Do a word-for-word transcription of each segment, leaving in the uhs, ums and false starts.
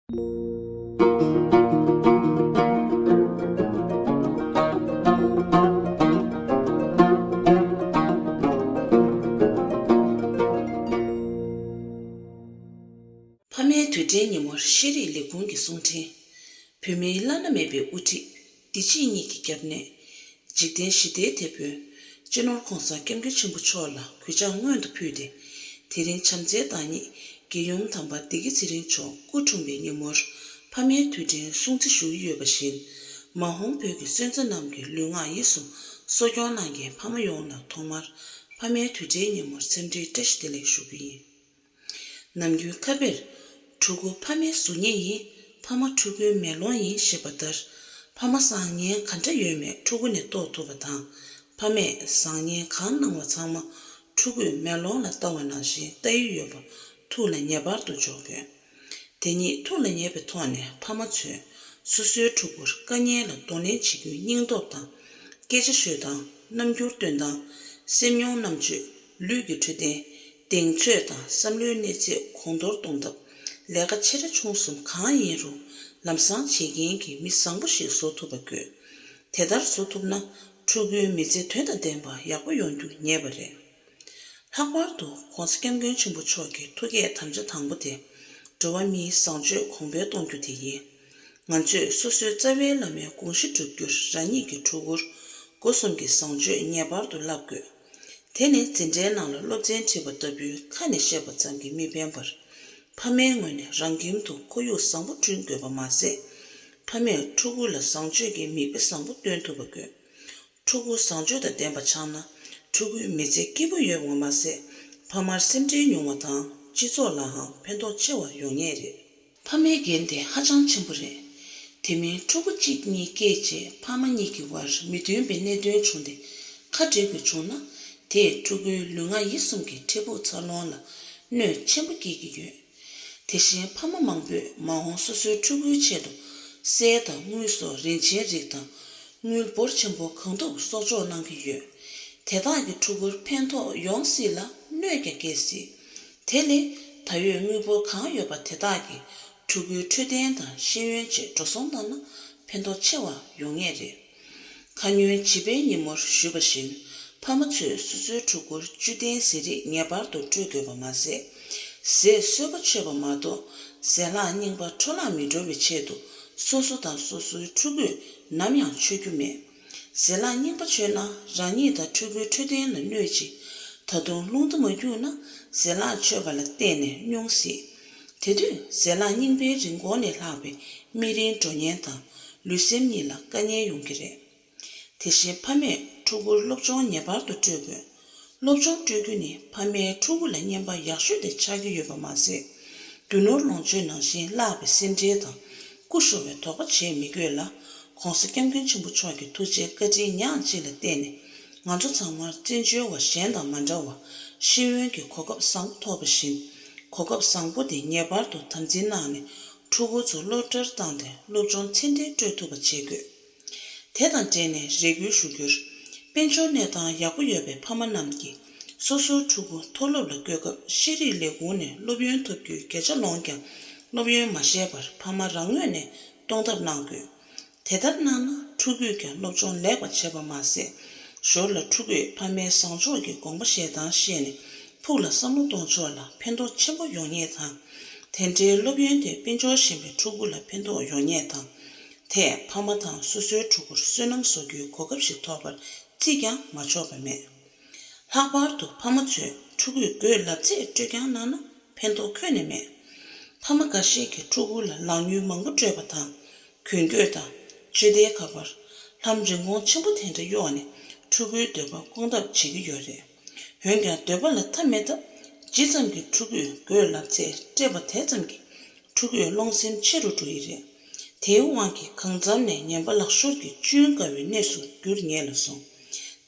ཕ་མའི་དུས་དྲན་ཉིན་མོར་ཤེས་རིག་ལས་ཁུངས་ཀྱི་གསུང་འཕྲིན། བོད་མིའི་བླ་ན་མེད་པའི་དབུ་ཁྲིད་བདེ་སྐྱིད་གཉིས་ཀྱི་སྐྱབས་གནས། འཇིག་རྟེན་ཞི་བདེའི་དེད་དཔོན་སྤྱི་ནོར་༸གོང་ས་༸སྐྱབས་མགོན་ཆེན་པོ་མཆོག་ལ་གུས་ཕྱག་སྔོན་དུ་ཕུལ་ཏེ། དེ་རིང་བྱམས་བརྩེའི་བདག་ཉིད་རྒྱལ་ཡུམ་དམ་པ་བདེ་སྐྱིད་ཚེ་རིང་མཆོག་སྐུ་འཁྲུངས་པའི་ཉིན་མོར་ཕ་མའི་དུས་དྲན་སྲུང་བརྩི་ཞུ་ཡི་ཡོད་པ་བཞིན། མ་འོངས་བོད་ཀྱི་སོན་རྩ་རྣམས་ཀྱི་ལུས་ངག་ཡིད་གསུམ་གསོ་སྐྱོང་གནང་མཁན་ཕ་མ་ཡོངས་ལ་ཐོག་མར་ཕ་མའི་དུས་དྲན་ཉིན་མོར་འཚམས་འདྲིའི་བཀྲ་ཤིས་བདེ་ལེགས་ཞུ་རྒྱུ་ཡིན། ནམ་རྒྱུན་ཁ་དཔེར། ཕྲུ་གུ་ཕ་མའི་གཟུགས་བརྙན་ཡིན། ཕ་མ་ཕྲུ་གུའི་མེ་ལོང་ཡིན་ཞེས་པ་ལྟར། ཕ་མ་བཟང་ངན་ག་འདྲ་ཡོད་མེད་ཕྲུ་གུ་ནས་རྟོགས་ཐུབ་པ་དང་། ཕ་མས་བཟང་ངན་གང་གནང་བ་ཚང་མ་ཕྲུ་གུས་མེ་ལོང་ལ་ལྟ་བ་ནང་བཞིན་ལྟ་ཡི་ཡོད་པ་ཐུགས་ལ་ངེས་པར་དུ་འཇོག་དགོས། དེ་ཉིད་ཐུགས་ལ་ངེས་པའི་ཐོག་ནས་ཕ་མ་ཚོས་སོ་སོའི་ཕྲུ་གུར་དཀའ་ངལ་ལ་གདོང་ལེན་བྱེད་རྒྱུའི་སྙིང་སྟོབས་དང་། སྐད་ཆ་ཤོད་སྟངས། རྣམ་འགྱུར་སྟོན་སྟངས། སེམས་མྱོང་རྣམ་དཔྱོད། ལུས་ཀྱི་འཕྲོད་བསྟེན། གདེང་ཚོད་དང་བསམ་བློའི་གནས་ཚད་གོང་མཐོར་གཏོང་ཐབས། ལས་ཀ་ཆེ་ཕྲ་ཆུང་གསུམ་གང་ཡིན་རུང་ལམ་སང་བྱེད་མཁན་གྱི་མི་བཟང་པོ་ཞིག་བཟོ་ཐུབ་པ་དགོས། དེ་ལྟར་བཟོ་ཐུབ་ན་ཕྲུ་གུའི་མི་ཚེ་དོན་དང་ལྡན་པ་ཡག་པོ་ཡོང་རྒྱུ་ངེས་པ་རེད། ལྷག་པར་དུ་༸གོང་ས་༸སྐྱབས་མགོན་ཆེན་པོ་མཆོག་གི་ཐུགས་བསྐྱེད་དམ་བཅའ་དང་པོ་དེ། འགྲོ་བ་མིའི་བཟང་སྤྱོད་གོང་འཕེལ་གཏོང་རྒྱུ་དེ་ཡིན། ང་ཚོས་སོ་སོའི་རྩ་བའི་བླ་མའི་དགོངས་གཞི་བསྒྲུབ་རྒྱུར་རང་ཉིད་ཀྱི་ཕྲུ་གུར་སྒོ་གསུམ་གྱི་བཟང་སྤྱོད་ངེས་པར་དུ་བསླབ་དགོས། དེ་ནི་འཛིན་གྲྭའི་ནང་ལ་སློབ་ཚན་ཁྲིད་པ་ལྟ་བུའི་ཁ་ནས་བཤད་པ་ཙམ་གྱིས་མི་ཕན་པར། ཕ་མའི་ངོས་ནས་རང་ཁྱིམ་དུ་ཁོར་ཡུག་བཟང་པོ་བསྐྲུན་དགོས་པ་མ་ཟད། ཕ་མས་ཕྲུ་གུ་ལ་བཟང་སྤྱོད་ཀྱི་མིག་དཔེ་བཟང་པོ་སྟོན་ཐུབ་པ་དགོས། ཕྲུ་གུ་བཟང་སྤྱོད་དང་ལྡན་པ་ཆགས་ན། ཕྲུ་གུའི་མི་ཚེ་སྐྱིད་པོ་ཡོད་པ་མ་ཟད། ཕ་མར་སེམས་ཁྲལ་ཉུང་བ་དང་སྤྱི་ཚོགས་ལའང་ཕན་ཐོགས་ཆེ་བ་ཡོང་ངེས་རེད། ཕ་མའི་འགན་དེ་ཧ་ཅང་ཆེན་པོ་རེད། དེ་མིན་ཕྲུ་གུ་གཅིག་གཉིས་སྐྱེས་རྗེས་ཕ་མ་གཉིས་ཀྱི་བར་མི་མཐུན་པའི་གནད་དོན་བྱུང་སྟེ་ཁ་བྲལ་དགོས་བྱུང་ན། དེས་ཕྲུ་གུའི་ལུས་ངག་ཡིད་གསུམ་གྱི་འཕྲལ་ཕུགས་འཚར་ལོངས་ལ་གནོད་ཆེན་པོ་སྐྱེལ་གྱི་ཡོད། དེ་བཞིན་ཕ་མ་མང་པོས་མ་འོངས་སོ་སོའི་ཕྲུ་གུའི་ཆེད་དུ་གསེར་དང་དངུལ་སོགས་རིན་ཆེན་རིགས་དང་། དངུལ་འབོར་ཆེན་པོ་གང་ཐུབ་གསོག་འཇོག་གནང་གི་ཡོད། དེ་དག་གིས་ཕྲུ་གུར་ཕན་ཐོགས་ཡོང་སྲིད་ལ་གནོད་ཀྱང་སྐྱེལ་སྲིད། དེ་ལས་ད་ཡོད་དངུལ་འབོར་གང་ཡོད་པ་དེ་དག་གིས་ཕྲུ་གུའི་འཕྲོད་བསྟེན་དང་ཤེས་ཡོན་ཆེད་འགྲོ་སོང་བཏང་ན་ཕན་ཐོགས་ཆེ་བ་ཡོང་ངེས་རེད། ཁ་སྔོན་བྱིས་པའི་ཉིན་མོར་ཞུས་པ་བཞིན། ཕ་མ་ཚོས་སོ་སོའི་ཕྲུ་གུར་བཅུད་ལྡན་ཟས་རིགས་ངེས་པར་དུ་སྤྲོད་དགོས་པ་མ་ཟད། ཟས་གསོལ་པ་མཆོད་པ་མ་གཏོགས་ཟས་ལྷག་རྙིང་པ་འཕྲོ་བརླག་མི་འགྲོ་བའི་ཆེད་དུ་སོ་སོ་དང་སོ་སོའི་ཕྲུ་གུས་ནམ་ཡང་མཆོད་རྒྱུ་མེད། ཟས་ལྷག་རྙིང་པ་མཆོད་ན་རང་ཉིད་དང་ཕྲུ་གུའི་འཕྲོད་བསྟེན་ལ་གནོད་ཅིང་། ད་དུང་རླུང་རྟ་མ་རྒྱུག་ན་ཟས་ལྷག་མཆོད་པ་ལ་བརྟེན་ནས་སྙུང་སྲིད། དེ་དུས་ཟས་ལྷག་རྙིང་པའི་རིན་གོང་ལས་ལྷག་པའི་སྨན་རིན་འགྲོ་ཉེན་དང་ལུས་སེམས་གཉིས་ལ་དཀའ་ངལ་ཡོང་གི་རེད། དེ་བཞིན་ཕ་མས་ཕྲུ་གུར་སློབ་སྦྱོང་ངེས་པར་དུ་སྤྲོད་དགོས། སློབ་སྦྱོང་སྤྲོད་རྒྱུ་ནི་ཕ་མས་ཕྲུ་གུ་ལ་བསྙེན་པ་ཡག་ཤོས་དེ་ཆགས་ཀྱི་ཡོད་པ་མ་ཟད། རྒྱུ་ནོར་ལོངས་སྤྱོད་ནང་བཞིན་བརླག་པའི་སེམས་ཁྲལ་དང་། སྐུ་ཤོར་བའི་དོགས་པ་བྱེད་མི་དགོས་ལ། ༸གོང་ས་༸སྐྱབས་མགོན་ཆེན་པོ་མཆོག་གི་ཐུགས་རྗེའི་བཀའ་དྲིན་ཉག་གཅིག་ལ་བརྟེན་ནས། ང་ཚོ་ཚང་མར་བཙན་བྱོལ་བ་གཞན་དང་མ་འདྲ་བར་ཤེས་ཡོན་གྱི་གོ་སྐབས་བཟང་པོ་ཐོབ་པ་བཞིན། གོ་སྐབས་བཟང་པོ་དེ་ངེས་པར་དུ་དམ་འཛིན་གནང་ནས་ཕྲུ་གུ་ཚོ་སློབ་གྲྭར་བཏང་སྟེ་སློབ་སྦྱོང་ཚད་ལྡན་སྤྲོད་ཐུབ་པ་བྱེད་དགོས། དེ་དང་འབྲེལ་ནས་རེ་སྐུལ་ཞུ་རྒྱུར། དཔལ་འབྱོར་གནས་སྟངས་ཡག་པོ་ཡོད་པའི་ཕ་མ་རྣམས་ཀྱིས་སོ་སོའི་ཕྲུ་གུ་མཐོ་སློབ་ལ་བསྐོས་སྐབས་ཤེས་རིག་ལས་ཁུངས་ནས་སློབ་ཡོན་ཐོབ་རྒྱུའི་བརྒྱ་ཆ་ལོངས་ཀྱང་སློབ་ཡོན་མ་བཞེས་པར་ཕ་མ་རང་ངོས་ནས་གཏོང་ཐབས་གནང་དགོས། དེ་ལྟར་གནང་ན་ཕྲུ་གུས་ཀྱང་སློབ་སྦྱོང་ལེགས་པར་བྱེད་པ་མ་ཟད། ཞོར་ལ་ཕྲུ་གུས་ཕ་མའི་བཟང་ཕྱོགས་ཀྱི་དགོངས་པ་བཞེས་སྟངས་ཤེས་ནས་ཕུགས་ལ་བསམ་བློ་གཏོང་ཕྱོགས་ལ་ཕན་ཐོགས་ཆེན་པོ་ཡོང་ངེས་དང་། དེ་འདྲའི་སློབ་ཡོན་དེ་དཔལ་འབྱོར་ཞན་པའི་ཕྲུ་གུ་ལ་ཕན་ཐོགས་ཡོང་ངེས་དང་། དེས་ཕ་མ་དང་སོ་སོའི་ཕྲུ་གུར་བསོད་ནམས་བཟོ་རྒྱུའི་གོ་སྐབས་ཤིག་ཐོབ་པར་བརྩིས་ཀྱང་མ་ཆོག་པ་མེད། ལྷག་པར་དུ་ཕ་མ་ཚོས་ཕྲུ་གུས་སྒོས་ལབ་ཚད་སྤྲོད་རྐྱང་གནང་ན་ཕན་ཐོགས་ཁྱོན་ནས་མེད། ཕ་མ་འགའ་ཤས་ཀྱིས་ཕྲུ་གུ་ལ་ལག་ཉུལ་མང་པོ་སྤྲོད་པ་དང་། གྱོན་གོས་དང་། ཅོ་ཏའི་ཁ་པར། ལྷམ་རིན་གོང་ཆེན་པོ་དེ་འདྲ་གཡོགས་ནས་ཕྲུ་གུའི་འདོད་པ་སྐོང་ཐབས་བྱེད་ཀྱི་ཡོད་རེད། འོན་ཀྱང་འདོད་པ་ལ་མཐའ་མེད་སྟབས། ཇི་ཙམ་གྱིས་ཕྲུ་གུས་སྒོས་ལབ་ཚད་སྤྲད་པ་དེ་ཙམ་གྱིས་ཕྲུ་གུས་རློམ་སེམས་ཆེ་རུ་འགྲོ་ཡི་རེད། དེའི་དབང་གིས་གང་འཚམ་ནས་ངན་པ་ལག་ཤོར་གྱི་སྐྱོན་དཀའ་བའི་གནས་སུ་འགྱུར་ངེས་ལ་སོང་།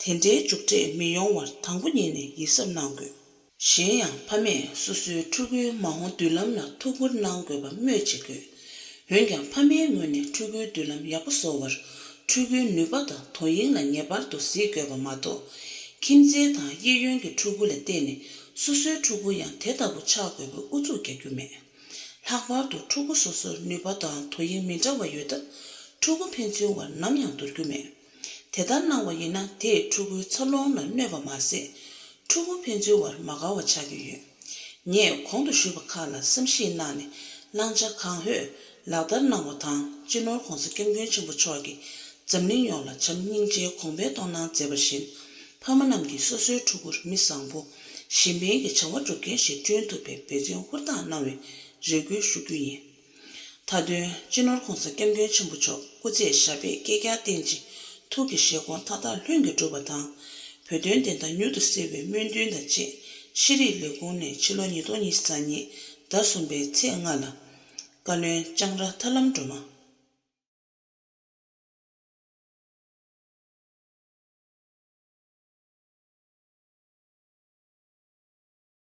དེ་འདྲའི་མཇུག་འབྲས་མི་ཡོང་བར་དང་པོ་ཉིད་ནས་ཡིད་གཟབ་གནང་དགོས། གཞན་ཡང་ཕ་མས་སོ་སོའི་ཕྲུ་གུའི་མ་འོངས་མདུན་ལམ་ལ་ཐུགས་ཁུར་གནང་དགོས་པ་སྨོས་ཅི་དགོས། འོན་ཀྱང་ཕ་མའི་ངོས་ནས་ཕྲུ་གུའི་མདུན་ལམ་ཡག་པོ་བཟོ་བར་ཕྲུ་གུའི་ནུས་པ་དང་དོ་དབྱིངས་ལ་ངེས་པར་དུ་གཟིགས་དགོས་པ་མ་གཏོགས། ཁྱིམ་མཚེས་དང་གཡས་གཡོན་གྱི་ཕྲུ་གུ་ལ་བལྟས་ནས་སོ་སོའི་ཕྲུ་གུ་ཡང་དེ་ལྟ་བུ་ཆགས་དགོས་པའི་ཨུ་ཚུགས་རྒྱག་རྒྱུ་མེད། ལྷག་པར་དུ་ཕྲུ་གུ་སོ་སོར་ནུས་པ་དང་དོ་དབྱིངས་མི་འདྲ་བ་ཡོད་སྟབས། ཕྲུ་གུ་ཕན་ཚུན་བར་ནམ་ཡང་བསྡུར་རྒྱུ་མེད། དེ་ལྟར་གནང་བ་ཡིན་ན། དེས་ཕྲུ་གུའི་འཚར་ལོངས་ལ་གནོད་པ་མ་ཟད། ཕྲུ་གུ་ཕན་ཚུན་བར་མ་དགའ་བ་ཆགས་ཀྱི་ཡོད། ངས་གོང་དུ་ཞུས་པ་ཁག་ལ་བསམ་གཞིག་གནང་ནས། བླང་བྱ་གང་ལྷོད་ལག་བསྟར་གནང་བ་དང་། སྤྱི་ནོར་༸གོང་ས་༸སྐྱབས་མགོན་ཆེན་པོ་མཆོག་གིས་འཛམ་གླིང་ཡོངས་ལ་བྱམས་སྙིང་རྗེའི་གོང་འཕེལ་གཏོང་གནང་མཛད་པ་བཞིན། ཕ་མ་རྣམས་ཀྱིས་སོ་སོའི་ཕྲུ་གུར་མི་བཟང་པོ། གཞན་ཕན་གྱི་བྱ་བ་སྒྲུབ་མཁན་ཞིག་བསྐྲུན་ཐུབ་པའི་འབད་བརྩོན་ཧུར་ཐག་གནང་བའི་རེ་སྐུལ་ཞུ་རྒྱུ་ཡིན། མཐའ་དོན། སྤྱི་ནོར་༸གོང་ས་༸སྐྱབས་མགོན་ཆེན་པོ་མཆོག་སྐུ་ཚེ་ཞབས་པད་བསྐལ་བརྒྱར་བརྟན་ཅིང་། ཐུགས་ཀྱི་བཞེད་དགོངས་མཐའ་དག་ལྷུན་གྱིས་གྲུབ་པ་དང་། བོད་དོན་བདེན་མཐའ་མྱུར་དུ་གསལ་བའི་སྨོན་འདུན་དང་བཅས། ཤེས་རིག་ལས་ཁུངས་ནས་ཕྱི་ལོ་ཉིས་སྟོང་ཉི་ཤུ་རྩ་གཉིས་ཟླ་གསུམ་པའི་ཚེས་ལྔ་ལ། བཀའ་བློན་ལྕང་ར་ཐར་ལམ་སྒྲོལ་མ།